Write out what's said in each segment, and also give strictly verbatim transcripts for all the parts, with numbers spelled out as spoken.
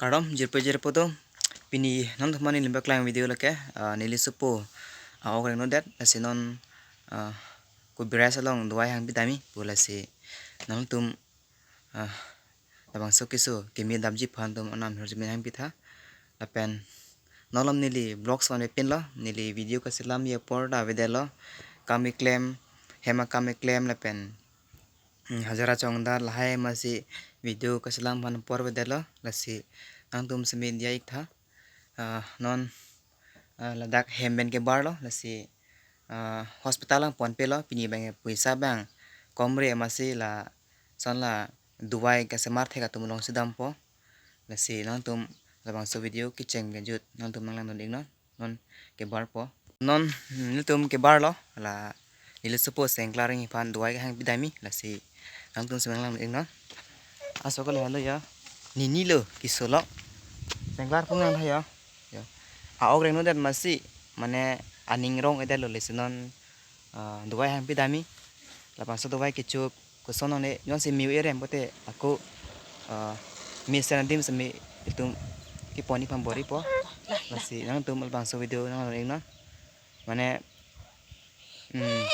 Kardom, jirpo jirpo do. Pini nangtumphan neli paklang video lake, ah, neli sopo, ah, ok rengnodet, lasi non, ah, ko-bridge along dawai hangpi damji pu, lasi nangtum, ah, labangso keso keme damji aphan nangtum anam hirjume hangpitha. Lapen non malom neli vlogs van pinlo, neli video kaselamji apor ta avedetlo, kam keklem, hem akam keklem lapen, hmm, hajira chongdar lahai amatsi video kaselam aphan apor avedetlo, lasi nangtum seme diya iktha. Ah, non, ah, ladak hem pen kebarlo, lasi, ah, hospital along ponpelo, pini abang poisa abang komre amatsi lason la dawai kasemar thek atum alongsi dampo. Lasi nangtum labangso video kecheng kejut nangtum nanglangdun iknon, non kebarpo. Non, hmm, nelitum kebarlo, la neli sopo Sengklar arni aphan dawai kehangpi damji, lasi nangtum seme nanglangdun iknon. Aso kali halo ya. Nini lo, keso lo. Sengklar pung nang ya. Ya. A-ok rengnodet amatsi, mane aning rong-edetlo, lasi non, ah, dawai hangpi damji. Labangso dawai kecho koson nang ne, jongsi me-o erem pote ako, ah, mesen adim seme itum keponji aphan bor-ipo. Lasi nangtum labangso video nanglangdun iknon. Mane, hmm,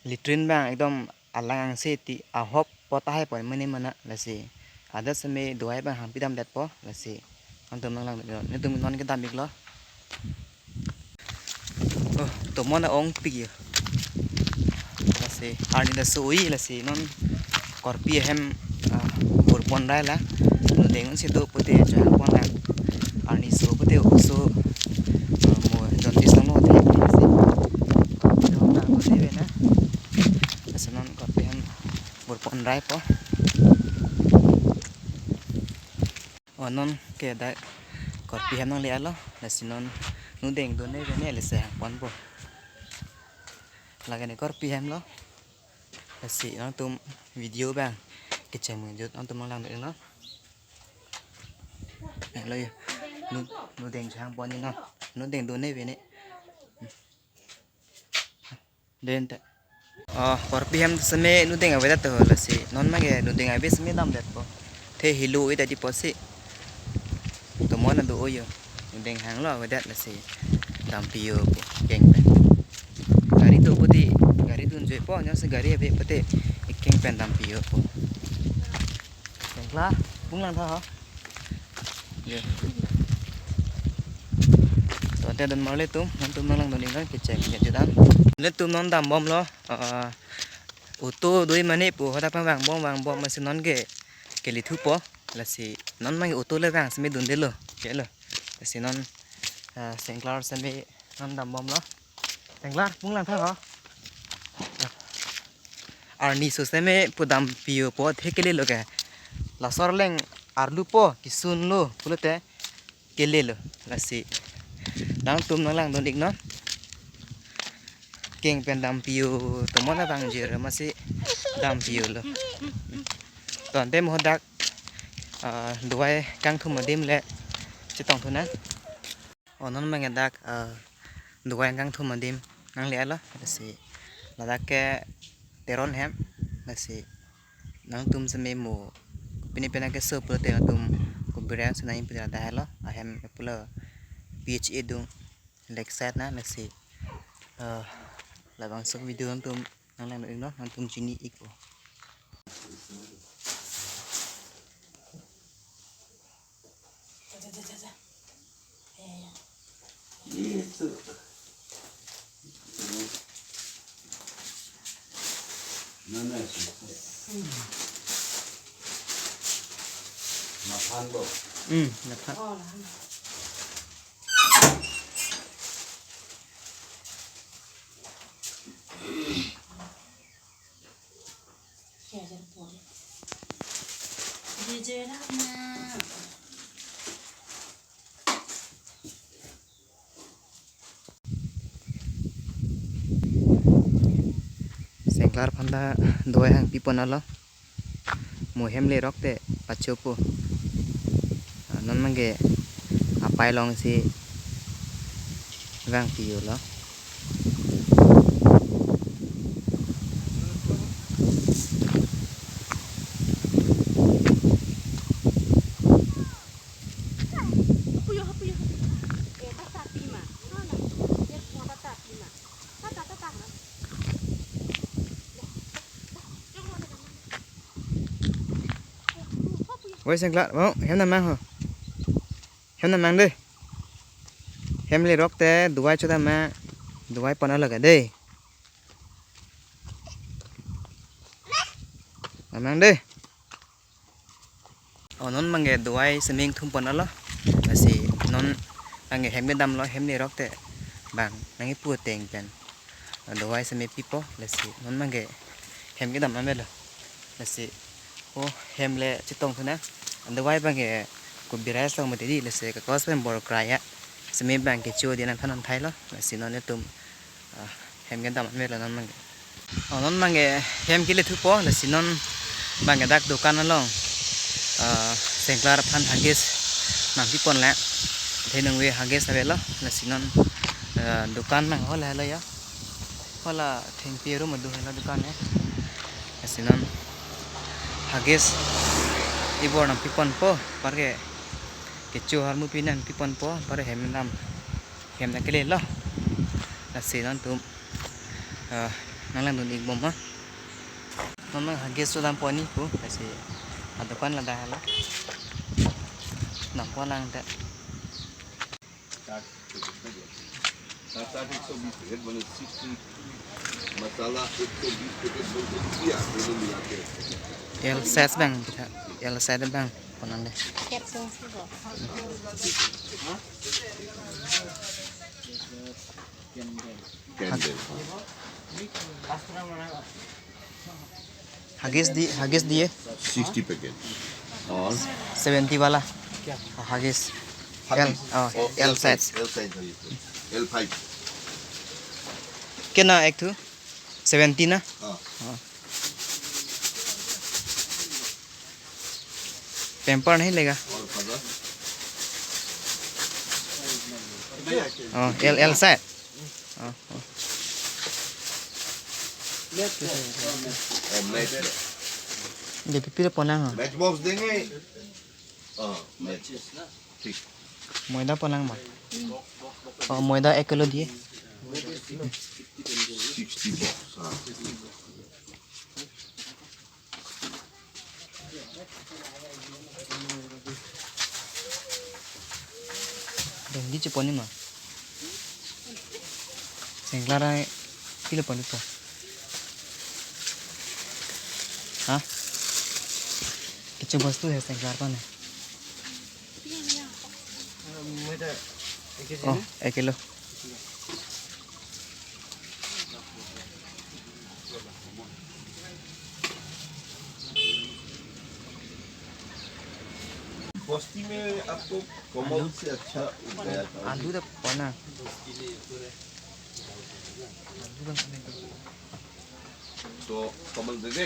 latrine abang ekdom alang angse ti ahop pot ahai pon mene mana, lasi adat seme dawai abang hangpi damdetpo, lasi nangtum nanglangdun iknon, nelitum non kedam iklo. Oh, tomon ongpik ya. Lasi arni ta so-oi, lasi non korpi ahem, ah, bor pon rai la. Nudeng si do pote chehang pon la. Arni so pote oso, ah, mo jaundice nanglo te, lasi. Korpi do ta pote ve na. Lasi non korpi ahem bor pon raipo. Oh, non ke dak korpi ahem nangle-etlo, lasi non nudeng done vene lasi hang ponpo. Lake ne korpi ahem lo. Lasi nangtum video abang kecheng kejut nangtum nanglangdun iknon. Eh, lo ya. Nu, nudeng hang ponji non. Nudeng done vene. Den ta. Oh, korpi ahem seme nudeng avedet to, lasi non mage nudeng ave seme damdetpo. The helo-i ta dipo si. Tomon do-o yo. Nudeng hanglo avedet, lasi dampi-o po keng pen. Gari do pote, gari dunjoi po, jongsi gari ave pote keng pen dampi-o po. Sengklar, pung langtha ho. Ya. To, ante dun marli tum, nangtum nanglangdun iknon kecheng kejut an. Nelitum non dambomlo, ah, auto do-i mane pu hadak pen vangbom vangbom amatsi non ke kele thupo, lasi non mane auto le vang seme dundelo, kelo. Lasi non, ah, Sengklar seme non dambomlo. Sengklar, pung langtha ho. Arni so seme pu dampi-o po the kelelo ke. Laso arleng arlu po, kesun lo pulote kelelo. Lasi nangtum nanglangdun iknon. Keng pen dampi-o, tomon abang jir amatsi dampi-o lo. To, ante mo hadak, ah, dawai kangthum adim le chetongthu nang. Oh, non mage dak, eh, dawai kangthum adim nangle-etlo, lasi ladak ke Teron ahem, lasi nangtum seme mo pine pine keso pulote nangtum ko-bridge si nangji pu ladak helo, ahem pulo P H A adung, Lakeside na, lasi, eh, labangso video nangtum nanglangdun iknon, nangtum chini ikpo. Itu. Mana sih? Makan, Bo? Hmm, makan. Sengklar aphan ta dawai hangpi pon alo. Mo hem lerok te pachopo. Ah, non mage apai alongsi vangpi-o lo. Oi sengklar, oh, hem damnang ho. Hem damnang dei. Hem lerok te dawai chodam ma. Dawai pon-o lake dei. Damnang dei. Oh, non abangke dawai seming thum pon-olo. Lasi non abangke hem kedamlo, hem lerok te bang nangkipu ateng pen dawai seme pipo. Lasi non abangke hem kedam amelo. Lasi, oh, hem le chetong thu na. Dawai abangke ko birai asong mati dei, lasi kakos pen bor krai ya. Seme abangke cho di nangthan nangthailo. Lasi non netum, ah, hem kedam amelo non abangke. Oh, non abangke hem kele thupo, lasi non abangke dak dukan along, ah, sengklar aphan Huggies nangpi ponlo. Athe nangve Huggies avelo, lasi non, ah, dukan nang hola helo ya. Hola thengpi arum adu helo dukan e. Lasi non Huggies ibor nangpi ponpo, apar ke kecho ahormu pi nangpi ponpo, apar hem dam. Hem nangkelelo. Lasi nangtum, ah, nanglangdun-ik bom ma. Non abang Huggies chodam pon-i pu, lasi adukan ladak helo. Dam pon lang te. सात आठ एक सौ बीस पैकेट, मैंने सिक्सटी मसाला एक सौ बीस पैकेट बोल के दिया, दोनों मिला के। L size abang, L size abang, pon nang dei. Capsule sih kok. Candle. Huggies di, Huggies diye? Sixty packet. और seventy वाला। क्या? Huggies. Huggies। L, oh, oh, L size। L size है ये। L five. कितना एक ठो? सेवेंटी ना? हाँ। हाँ। Pamper नहीं लेगा? और further? Oh, L, L size। Oh, oh। और मैच। ये भी पूरा पन्ना है। मैच बॉक्स देंगे। हाँ, मैच। ठीक। ময়দা পনাং মা। Oh, ময়দা এক কিলো দিয়ে। सिक्सटी बॉक्स, हाँ। Dengdi chepon-i ma. Sengklar ai pilo pon-ipo? Ha? Kecho bostu he sengklar aphan he. Oh, ek kilo. बस्ती में आपको कमल से अच्छा उगाया था। आलू तो पना। तो कमल दे दे।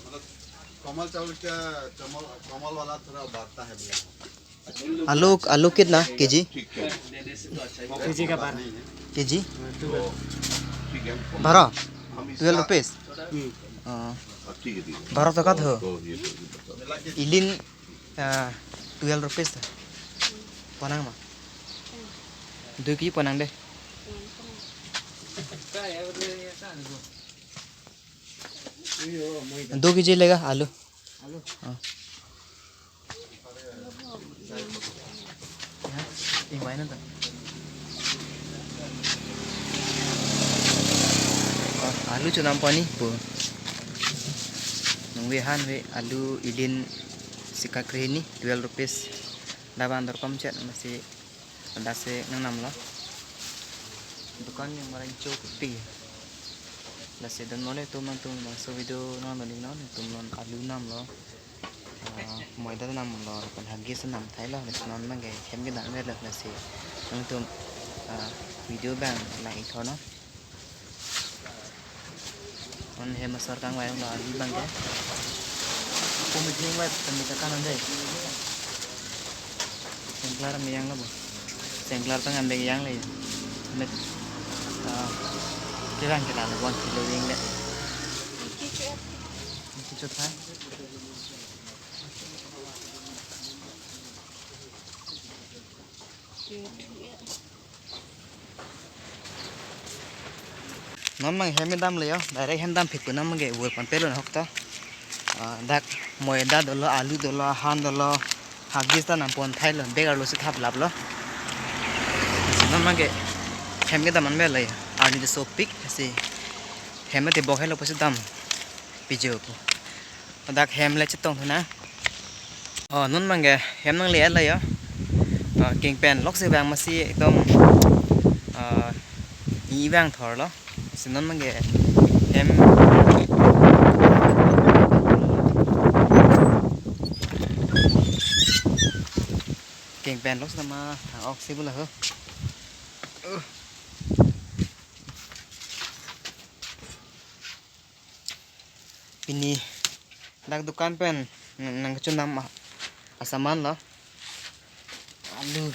मतलब कमल चावल क्या, कमल, कमल वाला थोड़ा बढ़ता है भैया। आलू, आलू कितना केजी? ठीक है। केजी का बारह। केजी? तो ठीक है, हम बारह? हम इसका ट्वेल्व रुपीज? हम्म। हाँ। हाँ, ठीक है, ठीक है। बारह टका तो। तो ये तो, ये तो। Ilin, ah, twelve rupees ta. Ponang ma? Dui kg ponang dei. दो केजी लेगा आलू? आलू? हाँ। हाँ, ये वाइन था। Oh, alu chodam pon-i pu. Nangve han ve alu ilin sika krehini twelve rupees. Laban dorkom chet masi adase nangnamlo. Dukan ni marang chokti. Lasi don mole tum nangtum bangso video nangdon-iknon, tum non alu namlo. Ah, moida namlo, pen Huggies namthailo, lasi non abangke hem kedam avelo, lasi nangtum, ah, video abang lang-ik thornon. Non hem asor kangvai lo alu abangke. Ako meeting vai kami kakanon dei. Sengklar meyang lo bo. Sengklar tang ambe yang le. Met, ah, kirang kira lo one kilo yang le. Kichot hai. Non abang hem damlo yo, direct hem damphit pu non abangke vur pon pelo nahok ta. Ah, dak Moida dolo, alu dolo, ahan dolo, Huggies ta nangpon thailo, bag arlo si thaplaplo. Si non mangke hem kedam anme lo ya, arni ta sopik, si hem te bok helo pusi dam pijo pu. Dak hem le chetong thuna. Oh, non mangke hem nangle lo ya. Oh, kengpen lok si vang masi ekdom, oh, ni vang thorlo. Si non mangke hem kengpen lok si tama thang ok si bula ho. Uh. Pini dak dukan pen nang, nangkachonam a-, asaman lo. Alu.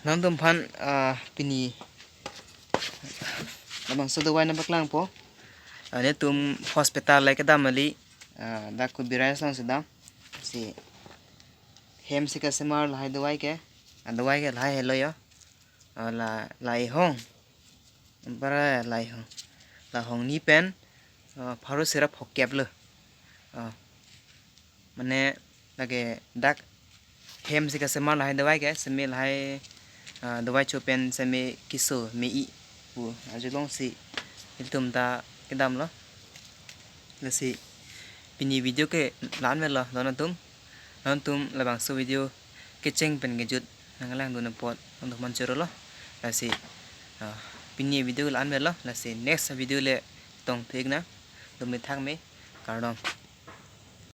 Nangtumphan, ah, pini labangso dawai nangpaklangpo. Ah, netum hospital le kedam kali, ah, dak Kubirai asong si dam. Si hem si kasemar lahai dawai ke. Ah, dawai ke lahai helo ya. Ah, la, lahai hong. Bara lahai hong. La hong ni pen, ah, pharo sirap hokep lo. Ah, mane lake dak hem si kasemar lahai dawai ke, seme lahai, ah, dawai cho pen seme keso me-i pu ajulong si ilitum ta kedam lo. Lasi pini video ke la-an me lo, don atum. Nangtum labangso video kecheng pen kejut nanglang dun apot nangtum man choro lo. Lasi, ah, pini video la-an me lo, lasi next video le tong thik na. Dum me thak me, kardom.